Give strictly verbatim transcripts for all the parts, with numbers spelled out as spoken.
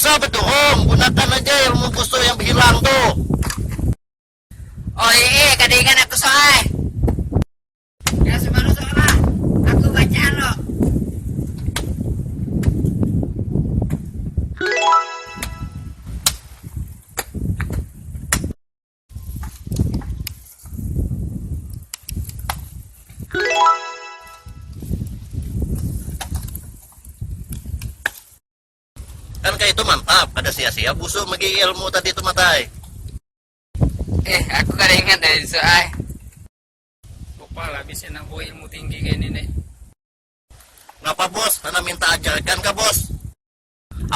Usah bedurung, gunakan aja ilmu busu yang hilang tuh. Oh iya, kada ingat aku soai. Ya, sumalu soai lah. Aku bacaan lo. Kan kayak itu mantap, ada sia-sia busu magi ilmu tadi itu matai. Eh, aku kada ingat dari itu ai. Lupa lah, bisa nang ilmu tinggi kayak ini nih. Ngapa bos? Karena minta ajarkan kah bos?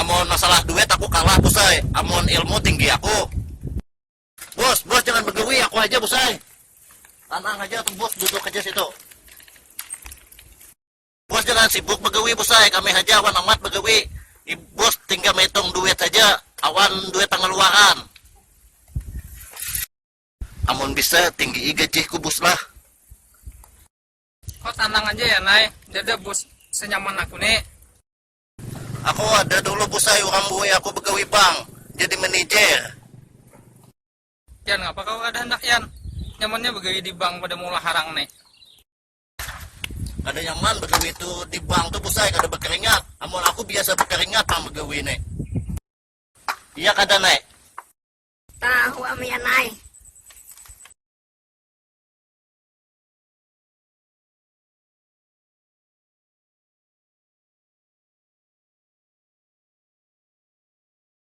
Amun masalah duit aku kalah bos ai. Amun ilmu tinggi aku. Bos, bos jangan begawi aku aja bos ai. Tenang aja tuh bos, duduk aja situ. Bos jangan sibuk begawi bos ai, kami aja awan amat begawi. Bos tinggal menghitung duit aja, awan duit pengeluaran. Amun bisa tinggi gajihku bos lah. Kau tenang aja ya nai, jadi bos senyaman aku nih. Aku ada dulu bos ai orang buai aku begawi bank, jadi manajer. Yan, ngapa kau kada hendak Yan? Nyamannya begawi di bank pada mula harang nih. Kada nyaman begawi itu di bank tuh bos ai, kada berkeringat. Amun aku biasa berkeringat pang begawi nih. Iya kada nih? Tahu am ya nai.